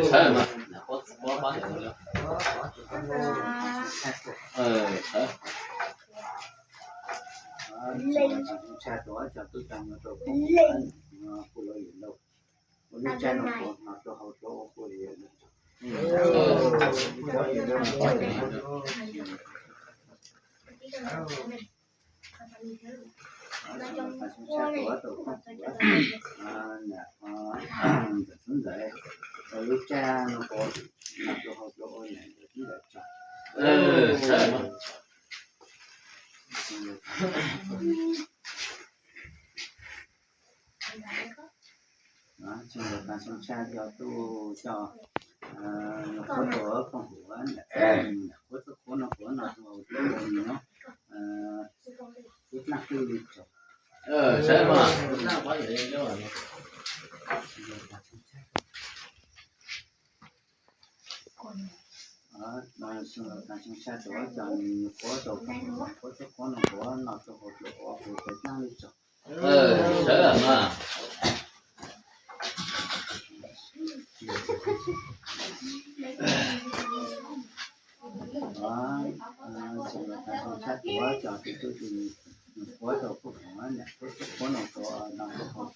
Sawv mas, sawv. Xyoo laus tag xyoo tshaj cov tub coj nyuam qhuav tuaj kooj huv, nyuam qhuav txoj qhuav no qhuav no tus hauv dlua ua nws no, tub dlaab twb li tsaug. Xyoo laus tag xyoo tshaj tuaj coj nyuam qhuav tuaj kooj huv, nyuam qhuav txoj qhuav no qhuav no tus hauv dlua ua tub dlaab li tsaug. Sawv mas. Xyoo laus tag xyoo tshaj tuaj coj tus tub tus nyuam qhuav tuaj kooj huv, nyuam qhuav txoj qhuav no qhuav no tus hauv dlua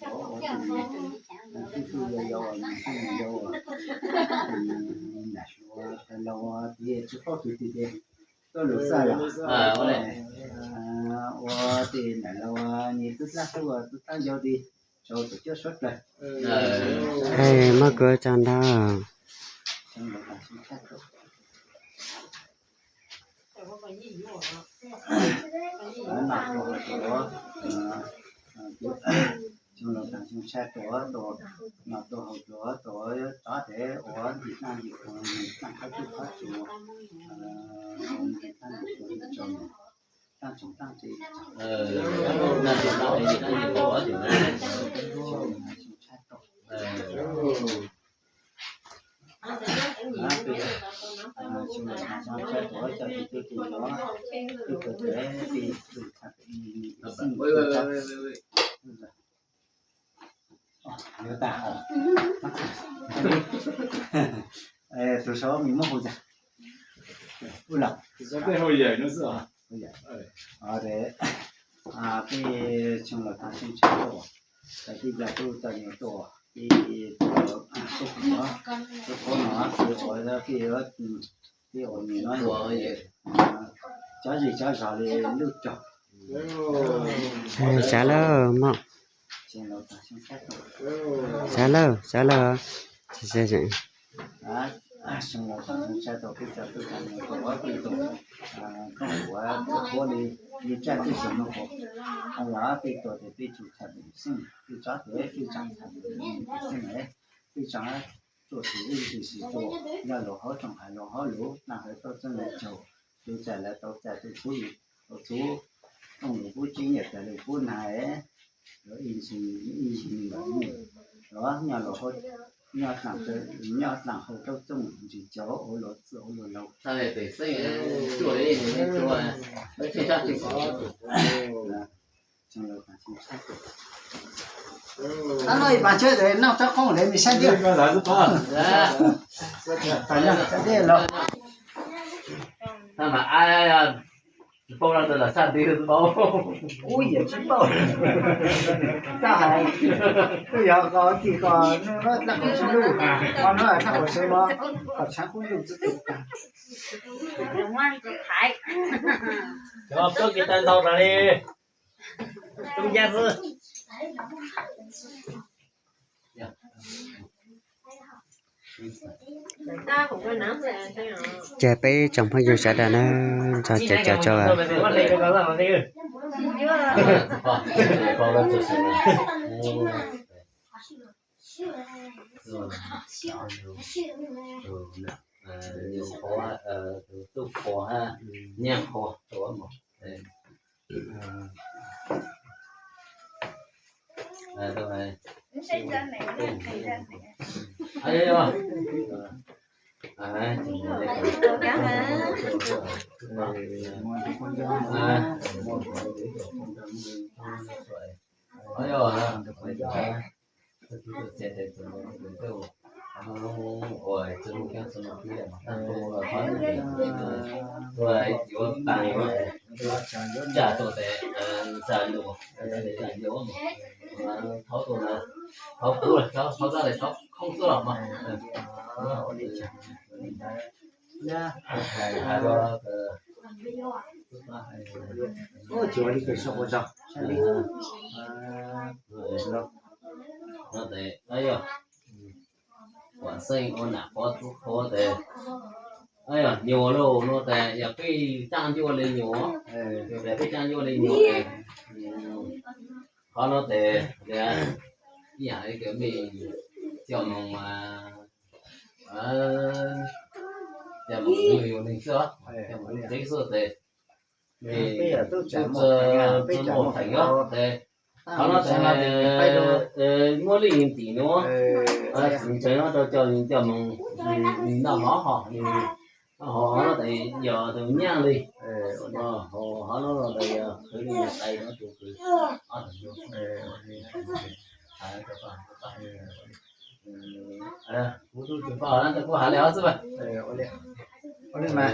ua tub dlaab twb li tsaug. Ua tej nam laus ua nws tub dlaab tub ua tub dlaab yau li tsaug tus coj suav dlawg. Muab kuv tso ntawd. Xyoo laus tag xyoo tshaj tuaj tuaj no tus hauv dlua tuaj tsob tes ua ntsis dlaab ntsis qhuav, ntsis dlaab qhov tsuj qhov tsuas, ntsis dlaab ntsis qhuav tso, dlaab tsoom dlaab tsi, dlaab tsoom dlaab tsi, dlaab ntsis qhuav ua tus xyoo tshaj tuaj. Xyoo laus tag xyoo tshaj tuaj coj tus tub tus nyuam qhuav tuaj kooj huv, tus tub tus nyuam qhuav tuaj kooj huv, yuav tag. Tus saum me muab hu cas? Ub los. Peb xyoo laus tag xyoo tshaj tuaj, tij laug tub coj nyuam qhuav tuaj, tij laug tub qhuav, tub qhuav no tij ua, tij ua nws no cov zej cov zos li lub rog. Sawv lawm mog. Sawv lawm, sawv lawm. Xyoo laus tag xyoo tshaj tuaj peb cov tub cov nyuam qhuav tuaj kooj huv, txoj qhuav li, li tsaj twb tsis muaj qhuav, ho yog peb tuaj tes peb tsis txhaj tus xeej, peb tsob tes peb tseem txhaj tus xeej, peb tseem tuaj tus ib ntsis sis tuaj, yog luag hauv tsoom hais luag hauv lus, dlaaj hawv tau txeej lawv tsaug, tus txais lawv tau txais, tus txhub tau txhub, kooj lus pub tsib nyiaj tas lus pub nag, luag ib ntsis ib ntsis los, luag nyob luag hauv, nyob dlaaj, nyob dlaaj hauv rau txooj ntsis cov ua luag txwj ua luag laug. Tab no ib pas tsawg noj tsob qoob le me sab ntiag. Tag nyob sab ntiag los. Tsis paub no tus los sab ntiag paub. Ub, yam tsis paub. Txaj hais, twb yog qos tim qos no dlaab qhov tsis luj, qos no dlaab qhov tsis no, qos tshaav qub ntuj txwb tus tag. Cov plaub kev tag ntau tas li. Tub ncaj xwb. Ces peb tsoom phooj ywg sawv daws na, nrog cov cov tso. Tub qhuav, nyiaj qhuav. Ces tes tus tus tus ua tsis mus kiag tsis mus kiag mas tag tus ua yuav tas yuav tsam tus tes tsam lus tsam yuav thauv tus na, thauv kub los thauv, thauv kab los thauv, khoob xwb los mas. Tsis ua li kws sau quas zog. Yog Vam Xeeb ua nam pov txwv qhuav tes, yog nyuam lawm no tes yog peb caaj ncuaj li nyuam, yog peb caaj ncuaj li nyuam es qhov no tes ib yam li kws mej coj mus, coj mus yug yug neeg xwb, coj mus tsev xwb tes peb tub tsis muaj feem os tes qhov no tes muab lij tim nuav txiv ntseeg no rau coj coj mus noj mov ho, ho tes yog tus nyaaj li, ho no tes yog qhwv li tais no tus kws ob tug kuv tub tsis pom no tes kuv has li xwb. Ua li mas,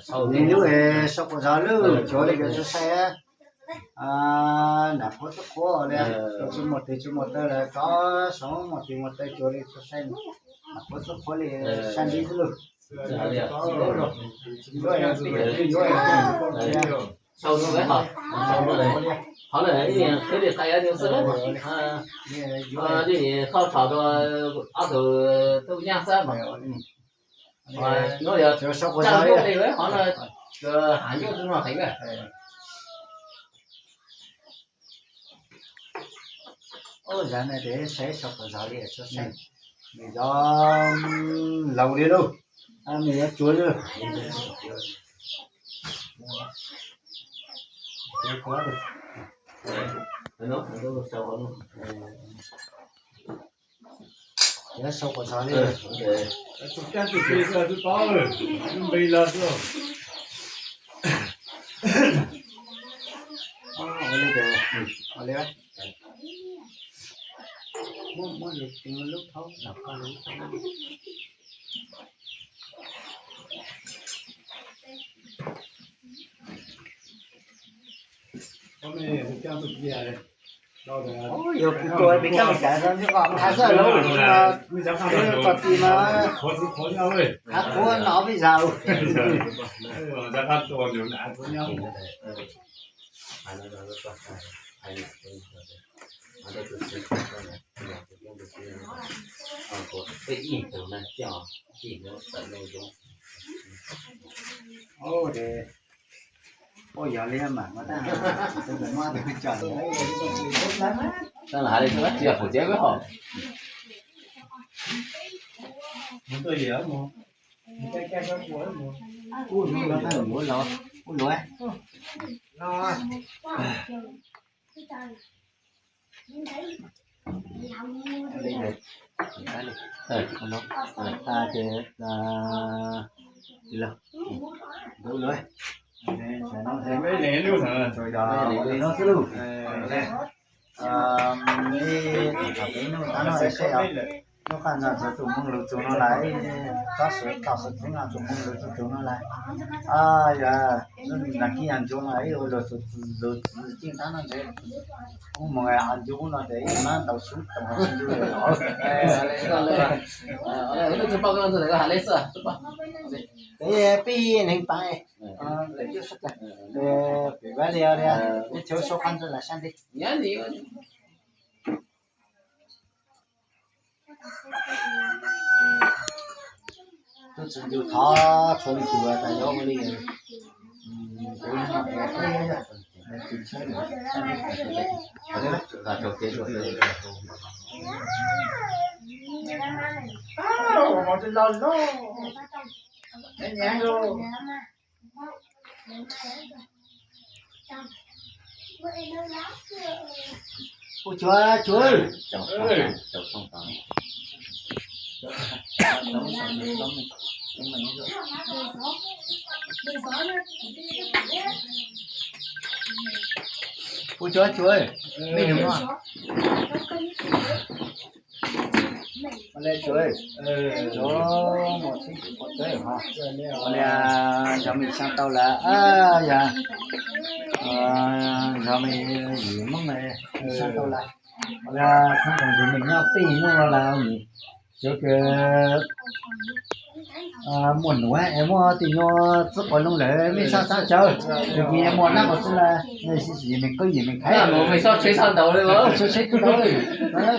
sau quas zog lawm, tsis ua li kws tsis sai. Nam pov txwv qhuav li, tsis muaj tes tsis muaj taw lawm, koj sau muaj tes muaj taw tsis ua li tsis sai. Nam pov txwv qhuav li sai li xwb lawm. Sau no, sau no, qhov no ib qhwv li tais no xwb, li koj tso rau ob tug tub nyaaj xwb mas. No yog tsaaj ncuaj li, qhov no has ncuaj tsis muaj feem. Ua zag no tes saib sau quas zog li tsis sai, nws yog laus li lauj, nws yog tsuav li. Tes sau quas zog li. Ua li, ua li, muab lub thaub los koj lub thaub. Yog kuv tus pis kab me kav xwb lauj, koj tis mas hav quav no peb zag. Ua yog li mas, tsis yog qhov tseeb hos. Ub, hnub no tab mus ua los, ub, luav. Ces, ub, luav. Li no xwb lauj. Ib thaum peb nug tab no saib os, lub qab ntxo ntxuav tus moog lug txug no lawm, tsob suav tau xwm txheeb no tus moog lug txug txug no lawm. Yog nag kis yog ntsuv mas ib ua luag txug lug txug ceeb tab no ntshe kuv moog ncu no tes ib mab ntaus sub toom ncu lawm. Peb neeg paav, pem vaj li, ib chaw sau qab ntxo lam sab nti. Tub txiv ncu thov tshuav leej twg tas yuav ua li. Ua cuav cuav. Kuv tsuav tsuav, me nus no. Ua li tsuav, tsuav mus txhib tsuav tsuav ho. Ua li, zov me xyaa tau lawm, yog zov me yim Hmoob xyaa tau lawm. Ua li, xyov tus me nyob peb nub no lawm, tsuav kws muaj nuav es muaj tis nyuag txwb quas loo lawm, mej sab sab tsawv, tus kws muaj nab quas txwb lawm, me kub yim me khaiv, tsheb tsheb tau, tsheb tsheb tau,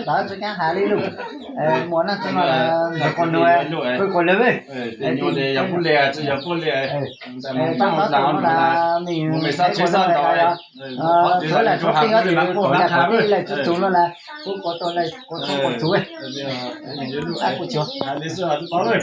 tov tsi kaab has li lug, muaj nab txwb no, ntawm quas nuav, kub quas lawm, tau tau no, mej tsheb tsheb tau, tsuav lawm tsuav tij, tsuav lawm tsuav tsuv no lawm, kub quas tau lawm, quas txhub quas tsuv, kuv tsuav.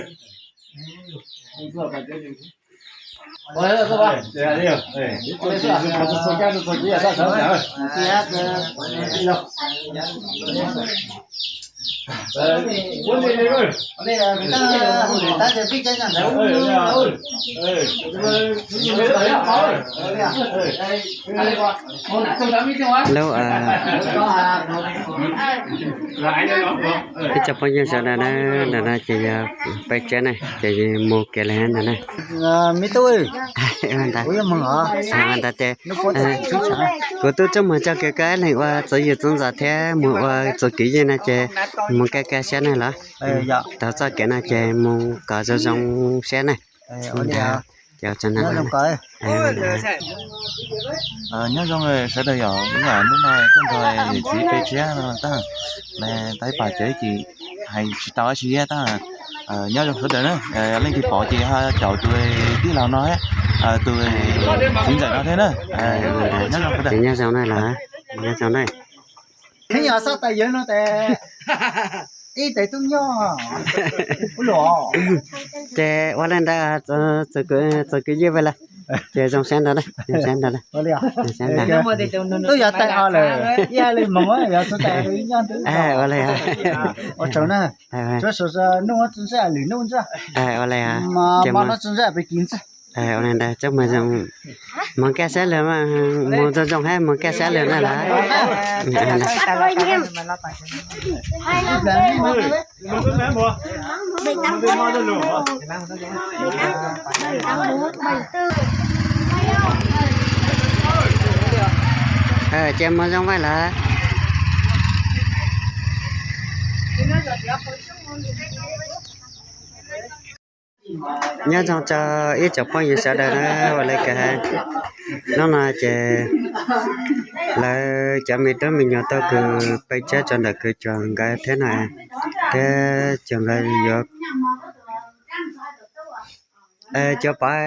Lub, ib tsoom phooj ywg sawv daws na, ntawm no ces yog peb tsiab na, ces mus kev lawm ntawm na. Me tub, ntawd ces kuv tub tsuas mus tso kev koj leeg ua txuv yim txuv ntxov thiab mus ua txuv kwv yeej no ces mus kaj kaj siab na los. Tau txoj kev no ces mus kom zoo zoo siab na. Nyob zoo sawv daws yom, hnub no tuaj nrog yawm txiv peb tsiab no tag, tau ib pas tsev ces hais tsis tau dab tsi thiab tag. Nyob zoo sawv daws na, leej twg pom ces ho caum tus tij laug no, tus txiv ntxawm no thiab na. Nyob zoo sawv daws. Nyob zoo na los, nyob zoo na. Kheev yog xav tas yawg no tes ib tes tub nyob ua luaj. Ces ua li ntawd, txuv kwv yeej lawm, ces zoo siab ntau, zoo siab ntau, zoo siab ntau. Tub yog tais o lawm, ib yam li moog yog txug tais nyob ntawd. Ua li, ua tsaug na. Tsuav sawv nuj tsi ntsaj lwm nuj ntsaj, ua li, ces no tsi ntsaj peb kiv ntsaj. Ua li ntawd coj mus zoo, mus kaj siab lawm, mus zoo zoo hab mus kaj siab lawm na los. Ces mus zoo vaaj lawm. Nyob zoo rau ib tsoom phooj ywg sawv daws na, ua li kag hab, hnub no ces lawv cov me tub me nyuam tau kws peb tsiab rau ntawm kws cuag nkawd thiab na, thiab cuag nkawd yuav, cuag Pov,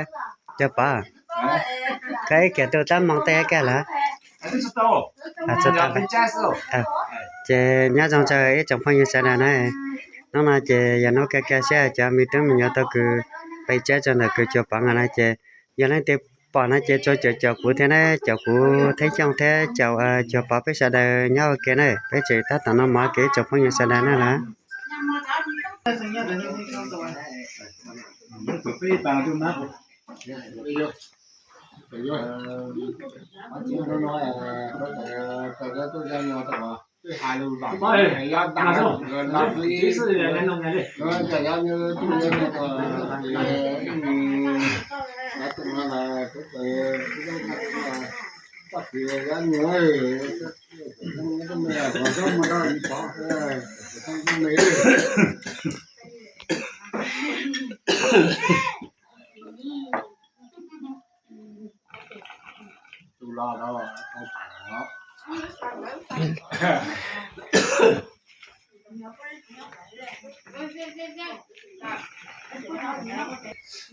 cuag Pov, koj ib kiag tub tab moog tej kag lawm. Ces nyob zoo rau ib tsoom phooj ywg sawv daws na, hnub no ces yog hnub kaj kaj siab cov me tub me nyuam tau kws peb tsiab rau ntawm kws cuag Pov no na ces yog leej twg pom no ces tsuas caum caum kuv thiab na, caum kuv Theeb Xyooj thiab caum cuag Pov peb sawv daws nyob ua ke na, peb tseem tab tom noj mov ua ke ib tsoom phooj ywg sawv daws na los.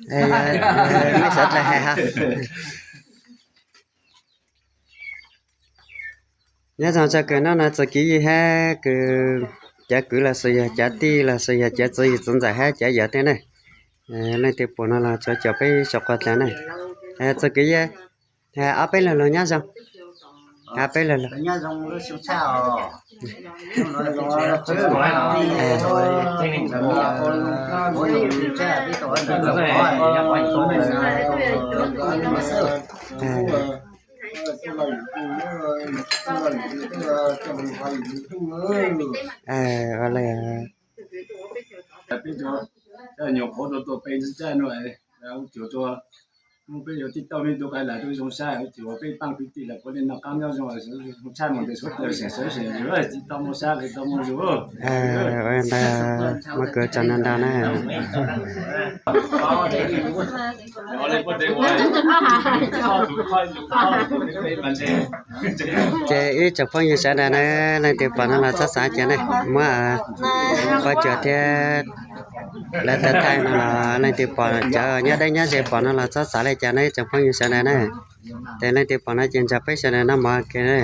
Mej sawv dlawg hais hab. Nyob zoo rau kws nub no txuj kev yig hab kws cov kwv los sis yog cov tij los sis yog cov txwv yim txwv ntxawm hab cov yawm tej ne, leej twg pum no los tsuav caum peb saum qhov dlav ne. Txuj kev yig, ob peb lug lug nyob zoo. Ob peb lug lug. Ua li, peb nyuam qhuav tuaj tuaj pe ntxhua tsaj no, ua cuag ua, peb yuav tij tauj me tub qai lam tub zoo sab, ua cuag peb paab kwv tij lawm puav leej noj qaab nyob zoo, zoo tshaj mus ntawm suav dlawg seem sawv seem yug, tij tauj muaj sab, tij tauj muaj zoo. Ntag, muab kov tso no ntag na. Ces ib tsoom phooj ywg sawv daws na, leej twg pom no los txhob xav ces ne, muab pov cuag thiab lawv tau thaij no los leej twg pom, cov nyob deb nyob ze pom no los txhob xav li cas na ib tsoom phooj ywg sawv daws na. Ces leej twg pom no ces nrog peb sawv daws noj mov ke na.